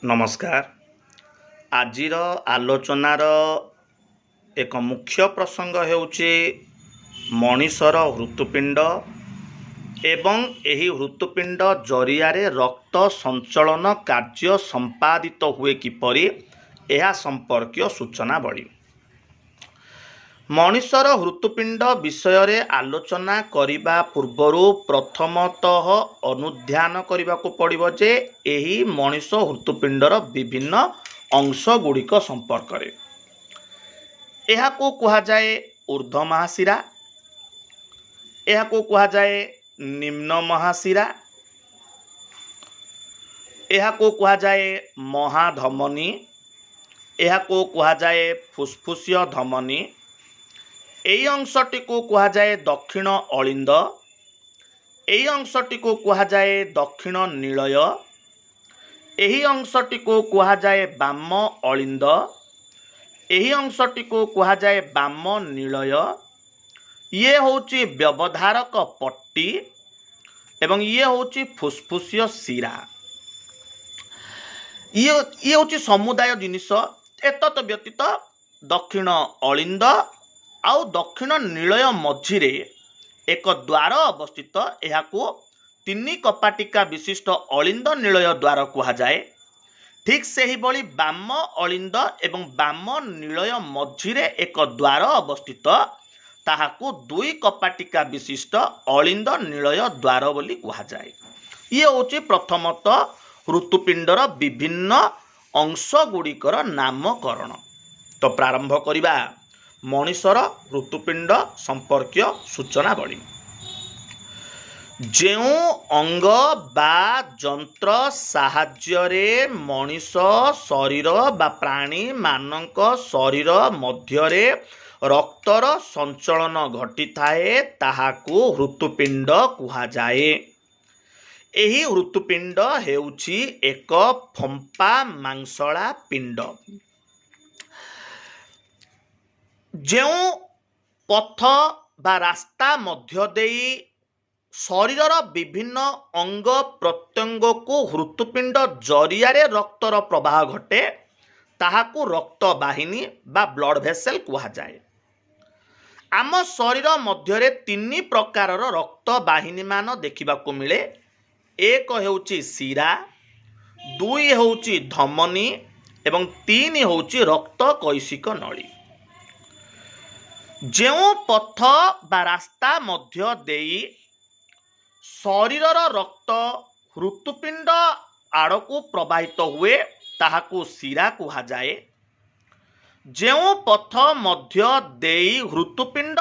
ନମସ୍କାର। ଆଜିର ଆଲୋଚନାର ଏକ ମୁଖ୍ୟ ପ୍ରସଙ୍ଗ ହେଉଛି ମଣିଷର ହୃତପିଣ୍ଡ ଏବଂ ଏହି ହୃତପିଣ୍ଡ ଜରିଆରେ ରକ୍ତ ସଞ୍ଚଳନ କାର୍ଯ୍ୟ ସମ୍ପାଦିତ ହୁଏ କିପରି, ଏହା ସମ୍ପର୍କୀୟ ସୂଚନାବଳୀ। ମଣିଷର ହୃତପିଣ୍ଡ ବିଷୟରେ ଆଲୋଚନା କରିବା ପୂର୍ବରୁ ପ୍ରଥମତଃ ଅନୁଧ୍ୟାନ କରିବାକୁ ପଡ଼ିବ ଯେ ଏହି ମଣିଷ ହୃତପିଣ୍ଡର ବିଭିନ୍ନ ଅଂଶ ଗୁଡ଼ିକ ସମ୍ପର୍କରେ। ଏହାକୁ କୁହାଯାଏ ଉର୍ଦ୍ଧ୍ୱ ମହାଶିରା, ଏହାକୁ କୁହାଯାଏ ନିମ୍ନ ମହାଶିରା, ଏହାକୁ କୁହାଯାଏ ମହାଧମନୀ, ଏହାକୁ କୁହାଯାଏ ଫୁସଫୁସୀୟ ଧମନୀ, ଏହି ଅଂଶଟିକୁ କୁହାଯାଏ ଦକ୍ଷିଣ ଅଳିନ୍ଦ, ଏହି ଅଂଶଟିକୁ କୁହାଯାଏ ଦକ୍ଷିଣ ନିଳୟ, ଏହି ଅଂଶଟିକୁ କୁହାଯାଏ ବାମ ଅଳିନ୍ଦ, ଏହି ଅଂଶଟିକୁ କୁହାଯାଏ ବାମ ନିଳୟ। ଇଏ ହେଉଛି ବ୍ୟବଧାରକ ପଟ୍ଟି ଏବଂ ଇଏ ହେଉଛି ଫୁସଫୁସୀୟ ଶିରା। ଇଏ ହେଉଛି ସମୁଦାୟ ଜିନିଷ। ଏତତ୍ ବ୍ୟତୀତ ଦକ୍ଷିଣ ଅଳିନ୍ଦ ଆଉ ଦକ୍ଷିଣ ନିଳୟ ମଝିରେ ଏକ ଦ୍ୱାର ଅବସ୍ଥିତ। ଏହାକୁ ତିନି କପାଟିକା ବିଶିଷ୍ଟ ଅଳିନ୍ଦ ନିଳୟ ଦ୍ୱାର କୁହାଯାଏ। ଠିକ୍ ସେହିଭଳି ବାମ ଅଳିନ୍ଦ ଏବଂ ବାମ ନିଳୟ ମଝିରେ ଏକ ଦ୍ୱାର ଅବସ୍ଥିତ, ତାହାକୁ ଦୁଇ କପାଟିକା ବିଶିଷ୍ଟ ଅଳିନ୍ଦ ନିଳୟ ଦ୍ୱାର ବୋଲି କୁହାଯାଏ। ଇଏ ହେଉଛି ପ୍ରଥମତଃ ହୃତପିଣ୍ଡର ବିଭିନ୍ନ ଅଂଶ ଗୁଡ଼ିକର ନାମକରଣ। ତ ପ୍ରାରମ୍ଭ କରିବା ମଣିଷର ହୃତପିଣ୍ଡ ସମ୍ପର୍କୀୟ ସୂଚନାବଳୀ। ଯେଉଁ ଅଙ୍ଗ ବା ଯନ୍ତ୍ର ସାହାଯ୍ୟରେ ମଣିଷ ଶରୀର ବା ପ୍ରାଣୀମାନଙ୍କ ଶରୀର ମଧ୍ୟରେ ରକ୍ତର ସଞ୍ଚଳନ ଘଟିଥାଏ, ତାହାକୁ ହୃତପିଣ୍ଡ କୁହାଯାଏ। ଏହି ହୃତପିଣ୍ଡ ହେଉଛି ଏକ ଫମ୍ପା ମାଂସଳା ପିଣ୍ଡ। ଯେଉଁ ପଥ ବା ରାସ୍ତା ମଧ୍ୟ ଦେଇ ଶରୀରର ବିଭିନ୍ନ ଅଙ୍ଗ ପ୍ରତ୍ୟଙ୍ଗକୁ ହୃତପିଣ୍ଡ ଜରିଆରେ ରକ୍ତର ପ୍ରବାହ ଘଟେ, ତାହାକୁ ରକ୍ତବାହିନୀ ବା ବ୍ଲଡ଼ ଭେସେଲ କୁହାଯାଏ। ଆମ ଶରୀର ମଧ୍ୟରେ ତିନି ପ୍ରକାରର ରକ୍ତବାହିନୀମାନ ଦେଖିବାକୁ ମିଳେ। ଏକ ହେଉଛି ଶିରା, ଦୁଇ ହେଉଛି ଧମନୀ ଏବଂ ତିନି ହେଉଛି ରକ୍ତ କୈଶିକ ନଳୀ। ଯେଉଁ ପଥ ବା ରାସ୍ତା ମଧ୍ୟ ଦେଇ ଶରୀରର ରକ୍ତ ହୃତପିଣ୍ଡ ଆଡ଼କୁ ପ୍ରବାହିତ ହୁଏ, ତାହାକୁ ଶିରା କୁହାଯାଏ। ଯେଉଁ ପଥ ମଧ୍ୟ ଦେଇ ହୃତପିଣ୍ଡ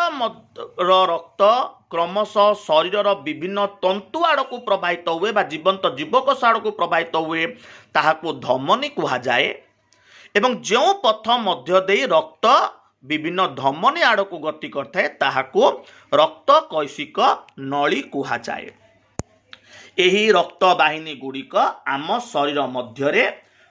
ର ରକ୍ତ କ୍ରମଶଃ ଶରୀରର ବିଭିନ୍ନ ତନ୍ତୁ ଆଡ଼କୁ ପ୍ରବାହିତ ହୁଏ ବା ଜୀବନ୍ତ ଜୀବକୋଷ ଆଡ଼କୁ ପ୍ରବାହିତ ହୁଏ, ତାହାକୁ ଧମନୀ କୁହାଯାଏ। ଏବଂ ଯେଉଁ ପଥ ମଧ୍ୟ ଦେଇ ରକ୍ତ ବିଭିନ୍ନ ଧମନୀ ଆଡ଼କୁ ଗତି କରିଥାଏ, ତାହାକୁ ରକ୍ତ କୈଶିକ ନଳୀ କୁହାଯାଏ। ଏହି ରକ୍ତବାହିନୀ ଗୁଡ଼ିକ ଆମ ଶରୀର ମଧ୍ୟରେ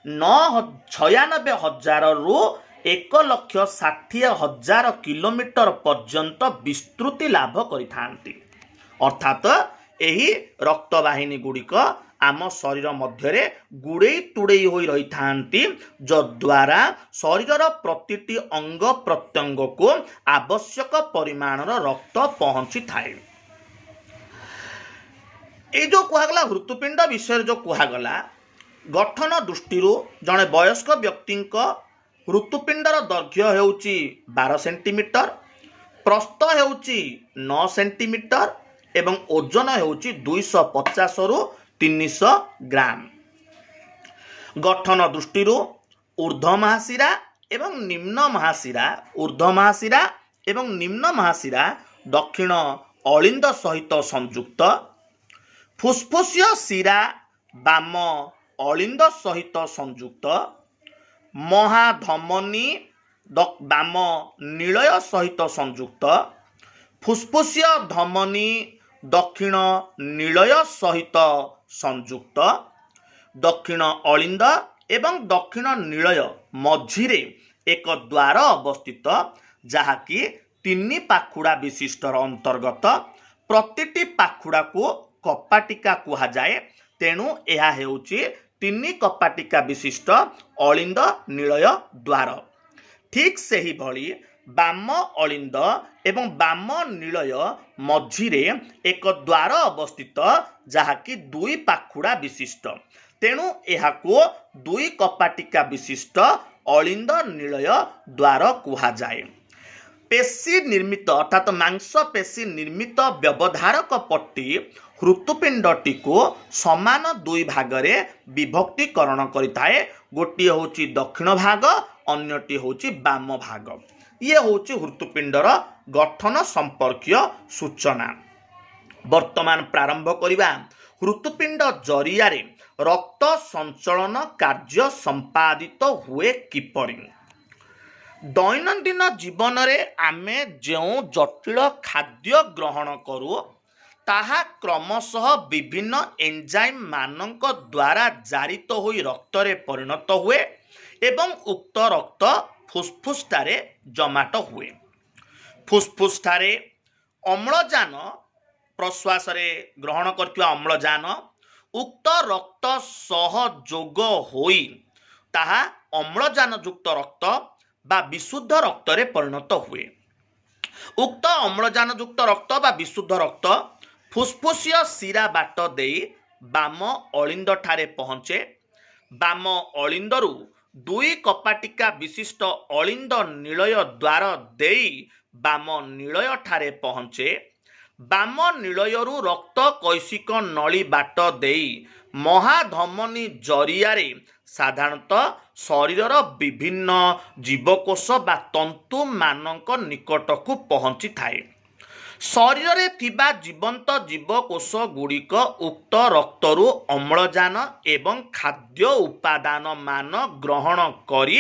96,000ରୁ 1,60,000 କିଲୋମିଟର ପର୍ଯ୍ୟନ୍ତ ବିସ୍ତୃତି ଲାଭ କରିଥାନ୍ତି। ଅର୍ଥାତ ଏହି ରକ୍ତବାହିନୀ ଗୁଡ଼ିକ ଆମ ଶରୀର ମଧ୍ୟରେ ଗୁଡ଼େଇ ତୁଡ଼େଇ ହୋଇ ରହିଥାନ୍ତି, ଯଦ୍ୱାରା ଶରୀରର ପ୍ରତିଟି ଅଙ୍ଗ ପ୍ରତ୍ୟଙ୍ଗକୁ ଆବଶ୍ୟକ ପରିମାଣର ରକ୍ତ ପହଞ୍ଚିଥାଏ। ଏଇ ଯେଉଁ କୁହାଗଲା ହୃତପିଣ୍ଡ ବିଷୟରେ ଯେଉଁ କୁହାଗଲା, ଗଠନ ଦୃଷ୍ଟିରୁ ଜଣେ ବୟସ୍କ ବ୍ୟକ୍ତିଙ୍କ ହୃତପିଣ୍ଡର ଦୈର୍ଘ୍ୟ ହେଉଛି 12 ସେଣ୍ଟିମିଟର, ପ୍ରସ୍ଥ ହେଉଛି 9 ସେଣ୍ଟିମିଟର ଏବଂ ଓଜନ ହେଉଛି 250ରୁ 300 ଗ୍ରାମ। ଗଠନ ଦୃଷ୍ଟିରୁ ଉର୍ଦ୍ଧ୍ୱ ମହାଶିରା ଏବଂ ନିମ୍ନ ମହାଶିରା, ଉର୍ଦ୍ଧ୍ୱ ମହାଶିରା ଏବଂ ନିମ୍ନ ମହାଶିରା ଦକ୍ଷିଣ ଅଳିନ୍ଦ ସହିତ ସଂଯୁକ୍ତ, ଫୁସଫୁସୀୟ ଶିରା ବାମ ଅଳିନ୍ଦ ସହିତ ସଂଯୁକ୍ତ, ମହାଧମନୀ ବାମ ନିଳୟ ସହିତ ସଂଯୁକ୍ତ, ଫୁସଫୁସୀୟ ଧମନୀ ଦକ୍ଷିଣ ନିଳୟ ସହିତ ସଂଯୁକ୍ତ, ଦକ୍ଷିଣ ଅଳିନ୍ଦ ଏବଂ ଦକ୍ଷିଣ ନିଳୟ ମଝିରେ ଏକ ଦ୍ୱାର ଅବସ୍ଥିତ, ଯାହାକି ତିନି ପାଖୁଡ଼ା ବିଶିଷ୍ଟର ଅନ୍ତର୍ଗତ। ପ୍ରତିଟି ପାଖୁଡ଼ାକୁ କପାଟିକା କୁହାଯାଏ। ତେଣୁ ଏହା ହେଉଛି ତିନି କପାଟିକା ବିଶିଷ୍ଟ ଅଳିନ୍ଦ ନିଳୟ ଦ୍ୱାର। ଠିକ୍ ସେହିଭଳି ବାମ ଅଳିନ୍ଦ ଏବଂ ବାମ ନିଳୟ ମଝିରେ ଏକ ଦ୍ୱାର ଅବସ୍ଥିତ, ଯାହାକି ଦୁଇ ପାଖୁଡ଼ା ବିଶିଷ୍ଟ। ତେଣୁ ଏହାକୁ ଦୁଇ କପାଟିକା ବିଶିଷ୍ଟ ଅଳିନ୍ଦ ନିଳୟ ଦ୍ୱାର କୁହାଯାଏ। ପେଶୀ ନିର୍ମିତ, ଅର୍ଥାତ୍ ମାଂସପେଶୀ ନିର୍ମିତ ବ୍ୟବଧାରକ ପଟ୍ଟି ହୃତପିଣ୍ଡଟିକୁ ସମାନ ଦୁଇ ଭାଗରେ ବିଭକ୍ତିକରଣ କରିଥାଏ। ଗୋଟିଏ ହେଉଛି ଦକ୍ଷିଣ ଭାଗ, ଅନ୍ୟଟି ହେଉଛି ବାମ ଭାଗ। ଇଏ ହେଉଛି ହୃତପିଣ୍ଡର ଗଠନ ସମ୍ପର୍କୀୟ ସୂଚନା। ବର୍ତ୍ତମାନ ପ୍ରାରମ୍ଭ କରିବା ହୃତପିଣ୍ଡ ଜରିଆରେ ରକ୍ତ ସଞ୍ଚଳନ କାର୍ଯ୍ୟ ସମ୍ପାଦିତ ହୁଏ କିପରି। ଦୈନନ୍ଦିନ ଜୀବନରେ ଆମେ ଯେଉଁ ଜଟିଳ ଖାଦ୍ୟ ଗ୍ରହଣ କରୁ, ତାହା କ୍ରମଶଃ ବିଭିନ୍ନ ଏନ୍ଜାଇମ୍ ମାନଙ୍କ ଦ୍ୱାରା ଜାରିତ ହୋଇ ରକ୍ତରେ ପରିଣତ ହୁଏ ଏବଂ ଉକ୍ତ ରକ୍ତ ଫୁସଫୁସଠାରେ ଜମାଟ ହୁଏ। ଫୁସଫୁସଠାରେ ଅମ୍ଳଜାନ, ପ୍ରଶ୍ୱାସରେ ଗ୍ରହଣ କରିଥିବା ଅମ୍ଳଜାନ ଉକ୍ତ ରକ୍ତ ସହ ଯୋଗ ହୋଇ ତାହା ଅମ୍ଳଜାନଯୁକ୍ତ ରକ୍ତ ବା ବିଶୁଦ୍ଧ ରକ୍ତରେ ପରିଣତ ହୁଏ। ଉକ୍ତ ଅମ୍ଳଜାନଯୁକ୍ତ ରକ୍ତ ବା ବିଶୁଦ୍ଧ ରକ୍ତ ଫୁସଫୁସୀୟ ଶିରା ବାଟ ଦେଇ ବାମ ଅଳିନ୍ଦଠାରେ ପହଞ୍ଚେ। ବାମ ଅଳିନ୍ଦରୁ ଦୁଇ କପାଟିକା ବିଶିଷ୍ଟ ଅଳିନ୍ଦ ନିଳୟ ଦ୍ୱାର ଦେଇ ବାମ ନିଳୟଠାରେ ପହଞ୍ଚେ। ବାମ ନିଳୟରୁ ରକ୍ତ କୈଶିକ ନଳୀ ବାଟ ଦେଇ ମହାଧମନୀ ଜରିଆରେ ସାଧାରଣତଃ ଶରୀରର ବିଭିନ୍ନ ଜୀବକୋଷ ବା ତନ୍ତୁମାନଙ୍କ ନିକଟକୁ ପହଞ୍ଚିଥାଏ। ଶରୀରରେ ଥିବା ଜୀବନ୍ତ ଜୀବକୋଷ ଗୁଡ଼ିକ ଉକ୍ତ ରକ୍ତରୁ ଅମ୍ଳଜାନ ଏବଂ ଖାଦ୍ୟ ଉପାଦାନ ମାନ ଗ୍ରହଣ କରି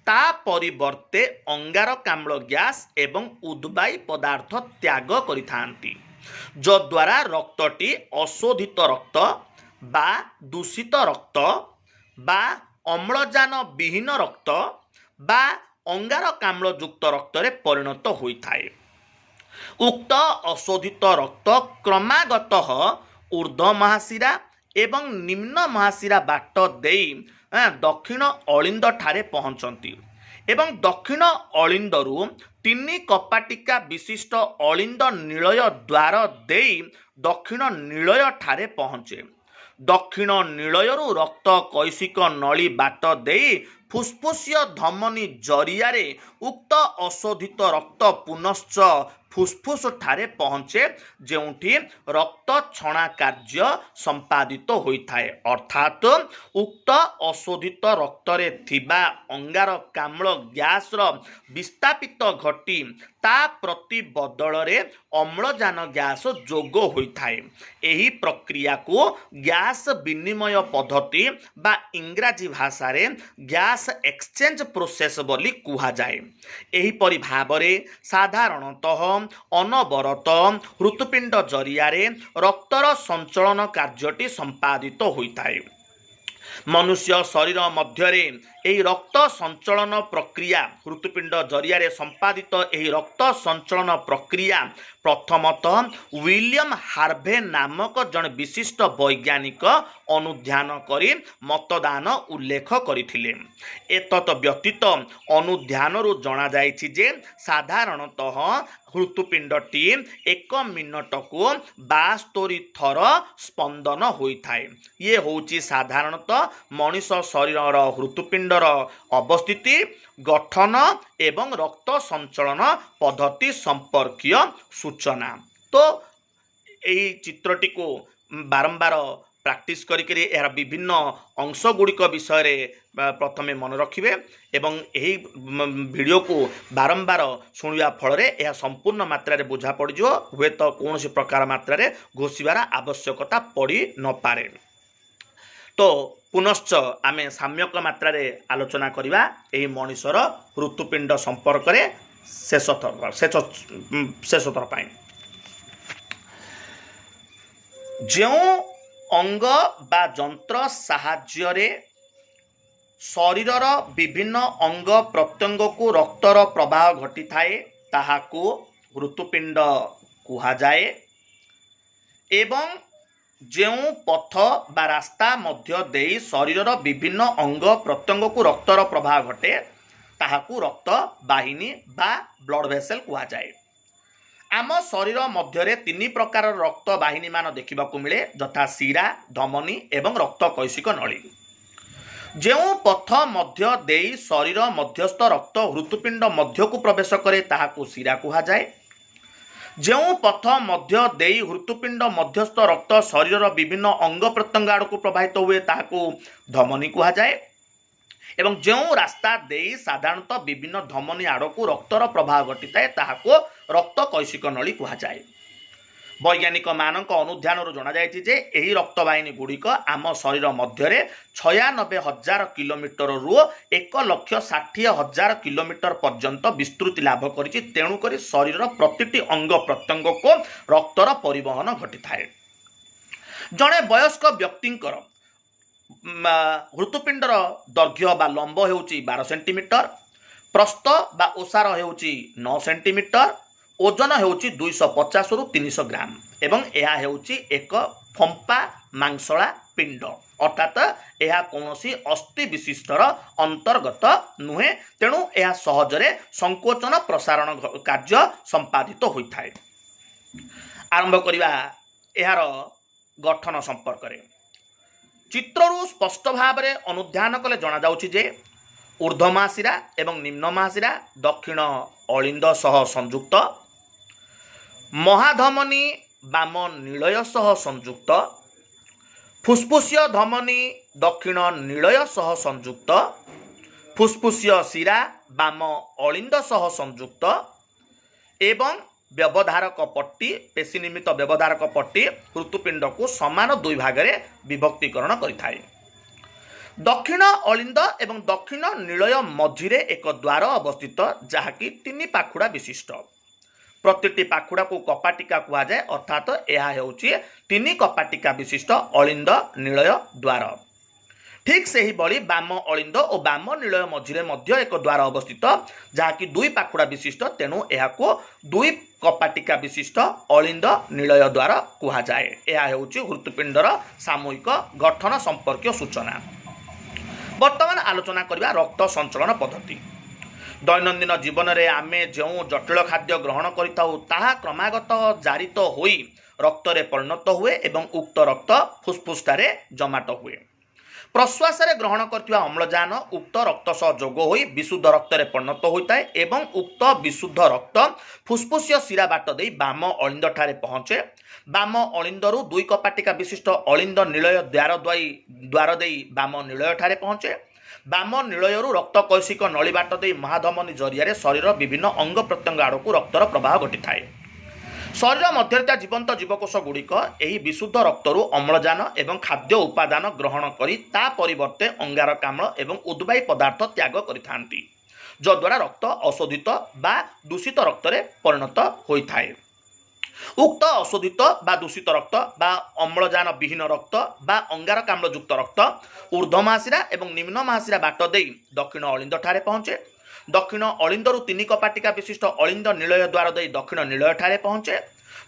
ତା ପରିବର୍ତ୍ତେ ଅଙ୍ଗାରକାମ୍ଳ ଗ୍ୟାସ୍ ଏବଂ ଉଦ୍ବାୟୀ ପଦାର୍ଥ ତ୍ୟାଗ କରିଥାନ୍ତି, ଯଦ୍ୱାରା ରକ୍ତଟି ଅଶୋଧିତ ରକ୍ତ ବା ଦୂଷିତ ରକ୍ତ ବା ଅମ୍ଳଜାନ ବିହୀନ ରକ୍ତ ବା ଅଙ୍ଗାରକାମ୍ଳଯୁକ୍ତ ରକ୍ତରେ ପରିଣତ ହୋଇଥାଏ। ଉକ୍ତ ଅଶୋଧିତ ରକ୍ତ କ୍ରମାଗତ ଉର୍ଦ୍ଧ୍ୱ ମହାଶିରା ଏବଂ ନିମ୍ନ ମହାଶିରା ବାଟ ଦେଇ ଦକ୍ଷିଣ ଅଳିନ୍ଦଠାରେ ପହଞ୍ଚନ୍ତି ଏବଂ ଦକ୍ଷିଣ ଅଳିନ୍ଦରୁ ତିନି କପାଟିକା ବିଶିଷ୍ଟ ଅଳିନ୍ଦ ନିଳୟ ଦ୍ୱାର ଦେଇ ଦକ୍ଷିଣ ନିଳୟଠାରେ ପହଞ୍ଚେ। ଦକ୍ଷିଣ ନିଳୟରୁ ରକ୍ତ କୈଶିକ ନଳୀ ବାଟ ଦେଇ ଫୁସଫୁସୀୟ ଧମନୀ ଜରିଆରେ ଉକ୍ତ ଅଶୋଧିତ ରକ୍ତ ପୁନଶ୍ଚ ଫୁସଫୁସ ଠାରେ ପହଞ୍ଚେ, ଯେଉଁଠି ରକ୍ତ ଛଣା କାର୍ଯ୍ୟ ସମ୍ପାଦିତ ହୋଇଥାଏ। ଅର୍ଥାତ୍ ଉକ୍ତ ଅଶୋଧିତ ରକ୍ତରେ ଥିବା ଅଙ୍ଗାରକାମ୍ଳ ଗ୍ୟାସର ବିସ୍ଥାପିତ ଘଟି ତା ପ୍ରତି ବଦଳରେ ଅମ୍ଳଜାନ ଗ୍ୟାସ ଯୋଗ ହୋଇଥାଏ। ଏହି ପ୍ରକ୍ରିୟାକୁ ଗ୍ୟାସ ବିନିମୟ ପଦ୍ଧତି ବା ଇଂରାଜୀ ଭାଷାରେ ଗ୍ୟାସ ଏକ୍ସଚେଞ୍ଜ ପ୍ରୋସେସ୍ ବୋଲି କୁହାଯାଏ। ଏହିପରି ଭାବରେ ସାଧାରଣତଃ ଅନବରତ ହୃତପିଣ୍ଡ ଜରିଆରେ ରକ୍ତର ସଞ୍ଚଳନ କାର୍ଯ୍ୟଟି ସମ୍ପାଦିତ ହୋଇଥାଏ। ମନୁଷ୍ୟ ଶରୀର ମଧ୍ୟରେ ଏହି ରକ୍ତ ସଞ୍ଚଳନ ପ୍ରକ୍ରିୟା, ହୃତପିଣ୍ଡ ଜରିଆରେ ସମ୍ପାଦିତ ଏହି ରକ୍ତ ସଞ୍ଚଳନ ପ୍ରକ୍ରିୟା ପ୍ରଥମତଃ ୱିଲିୟମ ହାର୍ଭେ ନାମକ ଜଣେ ବିଶିଷ୍ଟ ବୈଜ୍ଞାନିକ ଅନୁଧ୍ୟାନ କରି ମତଦାନ ଉଲ୍ଲେଖ କରିଥିଲେ। ଏତତ୍ ବ୍ୟତୀତ ଅନୁଧ୍ୟାନରୁ ଜଣାଯାଇଛି ଯେ ସାଧାରଣତଃ ହୃତପିଣ୍ଡଟି ଏକ ମିନିଟକୁ 72 ଥର ସ୍ପନ୍ଦନ ହୋଇଥାଏ। ଇଏ ହେଉଛି ସାଧାରଣତଃ ମଣିଷ ଶରୀରର ହୃତପିଣ୍ଡର ଅବସ୍ଥିତି, ଗଠନ ଏବଂ ରକ୍ତ ସଞ୍ଚଳନ ପଦ୍ଧତି ସମ୍ପର୍କୀୟ ସୂଚନା। ତ ଏହି ଚିତ୍ରଟିକୁ ବାରମ୍ବାର ପ୍ରାକ୍ଟିସ୍ କରିକିରି ଏହାର ବିଭିନ୍ନ ଅଂଶ ଗୁଡ଼ିକ ବିଷୟରେ ପ୍ରଥମେ ମନେ ରଖିବେ ଏବଂ ଏହି ଭିଡ଼ିଓକୁ ବାରମ୍ବାର ଶୁଣିବା ଫଳରେ ଏହା ସମ୍ପୂର୍ଣ୍ଣ ମାତ୍ରାରେ ବୁଝା ପଡ଼ିଯିବ। ହୁଏତ କୌଣସି ପ୍ରକାର ମାତ୍ରାରେ ଘୋଷିବାର ଆବଶ୍ୟକତା ପଡ଼ି ନପାରେ। ତ ପୁନଶ୍ଚ ଆମେ ସାମ୍ୟକ ମାତ୍ରାରେ ଆଲୋଚନା କରିବା ଏହି ମଣିଷର ହୃତପିଣ୍ଡ ସମ୍ପର୍କରେ ଶେଷ ଥର ପାଇଁ। ଯେଉଁ ଅଙ୍ଗ ବା ଯନ୍ତ୍ର ସାହାଯ୍ୟରେ ଶରୀରର ବିଭିନ୍ନ ଅଙ୍ଗ ପ୍ରତ୍ୟଙ୍ଗକୁ ରକ୍ତର ପ୍ରବାହ ଘଟିଥାଏ, ତାହାକୁ ହୃତପିଣ୍ଡ କୁହାଯାଏ ଏବଂ ଯେଉଁ ପଥ ବା ରାସ୍ତା ମଧ୍ୟ ଦେଇ ଶରୀରର ବିଭିନ୍ନ ଅଙ୍ଗ ପ୍ରତ୍ୟଙ୍ଗକୁ ରକ୍ତର ପ୍ରବାହ ଘଟେ, ତାହାକୁ ରକ୍ତ ବାହିନୀ ବା ବ୍ଲଡ୍ ଭେସେଲ୍ କୁହାଯାଏ। ଆମ ଶରୀର ମଧ୍ୟରେ ତିନି ପ୍ରକାରର ରକ୍ତ ବାହିନୀମାନ ଦେଖିବାକୁ ମିଳେ, ଯଥା ଶିରା, ଧମନୀ ଏବଂ ରକ୍ତ କୈଶିକ ନଳୀ। ଯେଉଁ ପଥ ମଧ୍ୟ ଦେଇ ଶରୀର ମଧ୍ୟସ୍ଥ ରକ୍ତ ହୃତପିଣ୍ଡ ମଧ୍ୟକୁ ପ୍ରବେଶ କରେ, ତାହାକୁ ଶିରା କୁହାଯାଏ। ଯେଉଁ ପଥ ମଧ୍ୟ ଦେଇ ହୃତପିଣ୍ଡ ମଧ୍ୟସ୍ଥ ରକ୍ତ ଶରୀରର ବିଭିନ୍ନ ଅଙ୍ଗ ପ୍ରତ୍ୟଙ୍ଗ ଆଡ଼କୁ ପ୍ରବାହିତ ହୁଏ, ତାହାକୁ ଧମନୀ କୁହାଯାଏ। ଏବଂ ଯେଉଁ ରାସ୍ତା ଦେଇ ସାଧାରଣତଃ ବିଭିନ୍ନ ଧମନୀ ଆଡ଼କୁ ରକ୍ତର ପ୍ରବାହ ଘଟିଥାଏ, ତାହାକୁ ରକ୍ତ କୈଶିକ ନଳୀ କୁହାଯାଏ। ବୈଜ୍ଞାନିକମାନଙ୍କ ଅନୁଧ୍ୟାନରୁ ଜଣାଯାଇଛି ଯେ ଏହି ରକ୍ତବାହିନୀ ଗୁଡ଼ିକ ଆମ ଶରୀର ମଧ୍ୟରେ 96,000 କିଲୋମିଟରରୁ 1,60,000 କିଲୋମିଟର ପର୍ଯ୍ୟନ୍ତ ବିସ୍ତୃତି ଲାଭ କରିଛି। ତେଣୁକରି ଶରୀରର ପ୍ରତିଟି ଅଙ୍ଗ ପ୍ରତ୍ୟଙ୍ଗକୁ ରକ୍ତର ପରିବହନ ଘଟିଥାଏ। ଜଣେ ବୟସ୍କ ବ୍ୟକ୍ତିଙ୍କର ହୃତପିଣ୍ଡର ଦୈର୍ଘ୍ୟ ବା ଲମ୍ବ ହେଉଛି 12 ସେଣ୍ଟିମିଟର, ପ୍ରସ୍ଥ ବା ଓସାର ହେଉଛି 9 ସେଣ୍ଟିମିଟର, ଓଜନ ହେଉଛି 250ରୁ 300 ଗ୍ରାମ ଏବଂ ଏହା ହେଉଛି ଏକ ଫମ୍ପା ମାଂସଳା ପିଣ୍ଡ, ଅର୍ଥାତ୍ ଏହା କୌଣସି ଅସ୍ଥି ବିଶିଷ୍ଟର ଅନ୍ତର୍ଗତ ନୁହେଁ। ତେଣୁ ଏହା ସହଜରେ ସଂକୋଚନ ପ୍ରସାରଣ କାର୍ଯ୍ୟ ସମ୍ପାଦିତ ହୋଇଥାଏ। ଆରମ୍ଭ କରିବା ଏହାର ଗଠନ ସମ୍ପର୍କରେ। ଚିତ୍ରରୁ ସ୍ପଷ୍ଟ ଭାବରେ ଅନୁଧ୍ୟାନ କଲେ ଜଣାଯାଉଛି ଯେ ଉର୍ଦ୍ଧ୍ୱ ମହାଶିରା ଏବଂ ନିମ୍ନ ମହାଶିରା ଦକ୍ଷିଣ ଅଳିନ୍ଦ ସହ ସଂଯୁକ୍ତ, ମହାଧମନୀ ବାମ ନିଳୟ ସହ ସଂଯୁକ୍ତ, ଫୁସଫୁସୀୟ ଧମନୀ ଦକ୍ଷିଣ ନିଳୟ ସହ ସଂଯୁକ୍ତ, ଫୁସଫୁସୀୟ ଶିରା ବାମ ଅଳିନ୍ଦ ସହ ସଂଯୁକ୍ତ ଏବଂ ବ୍ୟବଧାରକ ପଟ୍ଟି, ପେଶୀ ନିର୍ମିତ ବ୍ୟବଧାରକ ପଟ୍ଟି ହୃତପିଣ୍ଡକୁ ସମାନ ଦୁଇ ଭାଗରେ ବିଭକ୍ତିକରଣ କରିଥାଏ। ଦକ୍ଷିଣ ଅଳିନ୍ଦ ଏବଂ ଦକ୍ଷିଣ ନିଳୟ ମଝିରେ ଏକ ଦ୍ୱାର ଅବସ୍ଥିତ, ଯାହାକି ତିନି ପାଖୁଡ଼ା ବିଶିଷ୍ଟ। ପ୍ରତିଟି ପାଖୁଡ଼ାକୁ କପାଟିକା କୁହାଯାଏ, ଅର୍ଥାତ୍ ଏହା ହେଉଛି ତିନି କପାଟିକା ବିଶିଷ୍ଟ ଅଳିନ୍ଦ ନିଳୟ ଦ୍ୱାର। ଠିକ୍ ସେହିଭଳି ବାମ ଅଳିନ୍ଦ ଓ ବାମ ନିଳୟ ମଝିରେ ମଧ୍ୟ ଏକ ଦ୍ୱାର ଅବସ୍ଥିତ, ଯାହାକି ଦୁଇ ପାଖୁଡ଼ା ବିଶିଷ୍ଟ। ତେଣୁ ଏହାକୁ ଦୁଇ କପାଟିକା ବିଶିଷ୍ଟ ଅଳିନ୍ଦ ନିଳୟ ଦ୍ୱାର କୁହାଯାଏ। ଏହା ହେଉଛି ହୃତପିଣ୍ଡର ସାମୂହିକ ଗଠନ ସମ୍ପର୍କୀୟ ସୂଚନା। ବର୍ତ୍ତମାନ ଆଲୋଚନା କରିବା ରକ୍ତ ସଞ୍ଚଳନ ପଦ୍ଧତି। ଦୈନନ୍ଦିନ ଜୀବନରେ ଆମେ ଯେଉଁ ଜଟିଳ ଖାଦ୍ୟ ଗ୍ରହଣ କରିଥାଉ, ତାହା କ୍ରମାଗତ ଜାରିତ ହୋଇ ରକ୍ତରେ ପରିଣତ ହୁଏ ଏବଂ ଉକ୍ତ ରକ୍ତ ଫୁସଫୁସଠାରେ ଜମାଟ ହୁଏ। ପ୍ରଶ୍ୱାସରେ ଗ୍ରହଣ କରିଥିବା ଅମ୍ଳଜାନ ଉକ୍ତ ରକ୍ତ ସହ ଯୋଗ ହୋଇ ବିଶୁଦ୍ଧ ରକ୍ତରେ ପରିଣତ ହୋଇଥାଏ ଏବଂ ଉକ୍ତ ବିଶୁଦ୍ଧ ରକ୍ତ ଫୁସଫୁସୀୟ ଶିରା ବାଟ ଦେଇ ବାମ ଅଳିନ୍ଦଠାରେ ପହଞ୍ଚେ। ବାମ ଅଳିନ୍ଦରୁ ଦୁଇ କପାଟିକା ବିଶିଷ୍ଟ ଅଳିନ୍ଦ ନିଳୟ ଦ୍ୱାର ଦେଇ ବାମ ନିଳୟଠାରେ ପହଞ୍ଚେ। ବାମ ନିଳୟରୁ ରକ୍ତ କୈଶିକ ନଳୀ ବାଟ ଦେଇ ମହାଧମନୀ ଜରିଆରେ ଶରୀରର ବିଭିନ୍ନ ଅଙ୍ଗ ପ୍ରତ୍ୟଙ୍ଗ ଆଡ଼କୁ ରକ୍ତର ପ୍ରବାହ ଘଟିଥାଏ। ଶରୀର ମଧ୍ୟରେ ଥିବା ଜୀବନ୍ତ ଜୀବକୋଷ ଗୁଡ଼ିକ ଏହି ବିଶୁଦ୍ଧ ରକ୍ତରୁ ଅମ୍ଳଜାନ ଏବଂ ଖାଦ୍ୟ ଉପାଦାନ ଗ୍ରହଣ କରି ତା ପରିବର୍ତ୍ତେ ଅଙ୍ଗାରକାମ୍ଳ ଏବଂ ଉଦ୍ବାୟୀ ପଦାର୍ଥ ତ୍ୟାଗ କରିଥାନ୍ତି, ଯଦ୍ୱାରା ରକ୍ତ ଅଶୋଧିତ ବା ଦୂଷିତ ରକ୍ତରେ ପରିଣତ ହୋଇଥାଏ। ଉକ୍ତ ଅଶୋଧିତ ବା ଦୂଷିତ ରକ୍ତ ବା ଅମ୍ଳଜାନ ବିହୀନ ରକ୍ତ ବା ଅଙ୍ଗାରକାମ୍ଳଯୁକ୍ତ ରକ୍ତ ଉର୍ଦ୍ଧ୍ୱ ମହାଶିରା ଏବଂ ନିମ୍ନ ମହାଶିରା ବାଟ ଦେଇ ଦକ୍ଷିଣ ଅଳିନ୍ଦଠାରେ ପହଞ୍ଚେ। ଦକ୍ଷିଣ ଅଳିନ୍ଦରୁ ତିନି କପାଟିକା ବିଶିଷ୍ଟ ଅଳିନ୍ଦ ନିଳୟ ଦ୍ୱାର ଦେଇ ଦକ୍ଷିଣ ନିଳୟଠାରେ ପହଞ୍ଚେ।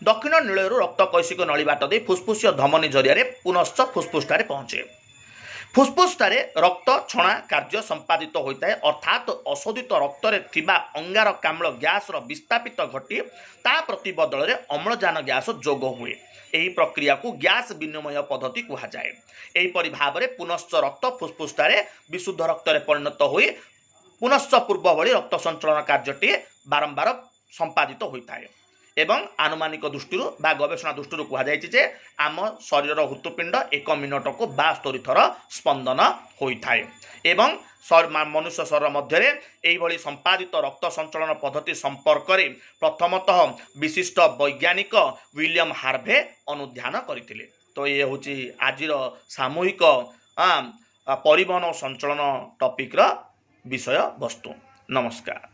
ଦକ୍ଷିଣ ନିଳୟରୁ ରକ୍ତ କୈଶିକ ନଳୀ ବାଟ ଦେଇ ଫୁସଫୁସୀୟ ଧମନୀ ଜରିଆରେ ପୁନଶ୍ଚ ଫୁସଫୁସଠାରେ ପହଞ୍ଚେ। ଫୁସଫୁସଠାରେ ରକ୍ତ ଛଣା କାର୍ଯ୍ୟ ସମ୍ପାଦିତ ହୋଇଥାଏ, ଅର୍ଥାତ୍ ଅଶୋଧିତ ରକ୍ତରେ ଥିବା ଅଙ୍ଗାରକାମ୍ଳ ଗ୍ୟାସର ବିସ୍ଥାପିତ ଘଟି ତା ପ୍ରତିବଦଳରେ ଅମ୍ଳଜାନ ଗ୍ୟାସ ଯୋଗ ହୁଏ। ଏହି ପ୍ରକ୍ରିୟାକୁ ଗ୍ୟାସ ବିନିମୟ ପଦ୍ଧତି କୁହାଯାଏ। ଏହିପରି ଭାବରେ ପୁନଶ୍ଚ ରକ୍ତ ଫୁସଫୁସଠାରେ ବିଶୁଦ୍ଧ ରକ୍ତରେ ପରିଣତ ହୋଇ ପୁନଶ୍ଚ ପୂର୍ବ ଭଳି ରକ୍ତ ସଞ୍ଚଳନ କାର୍ଯ୍ୟଟି ବାରମ୍ବାର ସମ୍ପାଦିତ ହୋଇଥାଏ। ଏବଂ ଆନୁମାନିକ ଦୃଷ୍ଟିରୁ ବା ଗବେଷଣା ଦୃଷ୍ଟିରୁ କୁହାଯାଇଛି ଯେ ଆମ ଶରୀରର ହୃତପିଣ୍ଡ ଏକ ମିନିଟକୁ 72 ଥର ସ୍ପନ୍ଦନ ହୋଇଥାଏ। ଏବଂ ମନୁଷ୍ୟ ଶରୀର ମଧ୍ୟରେ ଏଇଭଳି ସମ୍ପାଦିତ ରକ୍ତ ସଞ୍ଚଳନ ପଦ୍ଧତି ସମ୍ପର୍କରେ ପ୍ରଥମତଃ ବିଶିଷ୍ଟ ବୈଜ୍ଞାନିକ ୱିଲିୟମ ହାର୍ଭେ ଅନୁଧ୍ୟାନ କରିଥିଲେ। ତ ଇଏ ହେଉଛି ଆଜିର ସାମୂହିକ ପରିବହନ ଓ ସଞ୍ଚଳନ ଟପିକ୍ର ବିଷୟବସ୍ତୁ। ନମସ୍କାର।